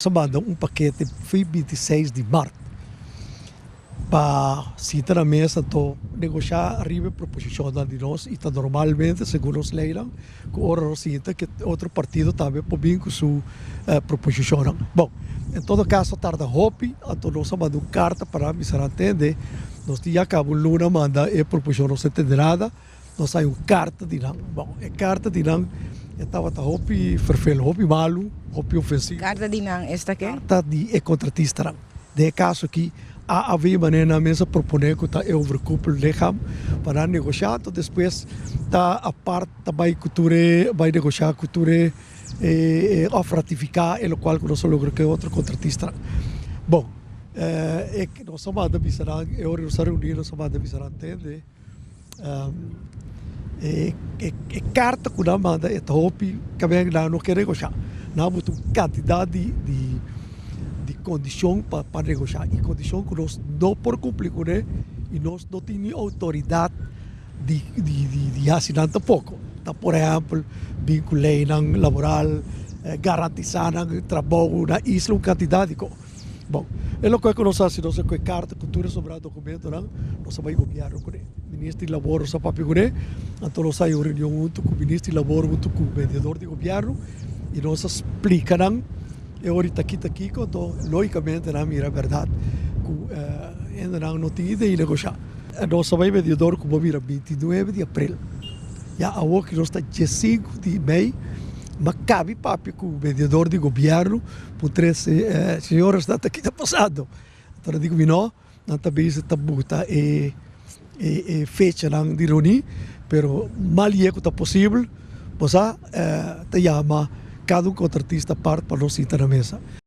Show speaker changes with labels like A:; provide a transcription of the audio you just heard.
A: A manda un pakete fin 26 di mart pa sinta na mesa to negoshá riba e proposishonnan di nos i ta normalmente segun nos leinan ku ora nos sinta ku otro partido tambe por bin ku su proposishonnan. Bon, en todo kaso a tarda hopi anto nos a manda un karta pa nan bisa nan tende nos tin ya kaba un luna manda e proposishon, nos no tende nada. Nos hay un karta di nan. Bon, e karta di nan e tabata hopi ferfel, hopi malu, hopi ofensivo.
B: Karta di nan esta ke?
A: Karta di e kontratistanan. Den e kaso aki, AAV manera nan mes a proponé ku ta e overkoepellichaam pa nan negoshá, anto despues ta apart ta bai ku tur e bai negoshá ku tur e òf ratifiká e lokual ku nos a logra ku e otro kontratistanan. Bon, e nos a manda bisa nan e ora nos a reuní nos a manda bisa nan tende. E karta ku nan manda e ta hopi kaminda nan no ke negoshá. Nan a buta un kantidat di kondishon pa negoshá i kondishon ku nos no por kumpli kuné i nos no tin ni outoridat di hasi nan tampoko. Ta por ehèmpel bin ku leinan laboral, garantisá nan trabou na isla, un kantidat di kos. Bon, e loke ku nos hasi, nos a kohe karta ku tur e sobrá dokumentonan, nos a bai gobièrnu kuné. Minister di Labor nos a papia kuné, anto nos a haña un reunion huntu ku minister di Labor huntu ku mediador di gobièrnu i nos a splika nan e ora ta kita kiko, anto lógikamente nan a mira bèrdat ku hendenan no tin idea di negoshá. Nos a bai mediador ku bo mira 29 di aprel, ya awor ku nos ta 15 di mei, m'a kabi papia ku mediador di gobièrnu. Puntr'é si e señora sta ta kita pasando. Anto nan di ku mi no, nan ta bisa ta buta e e fechanan di reuní, pero mal ye ku ta posibel, bo sa ta yama kada un kontratista apart pa nos sinta na mesa.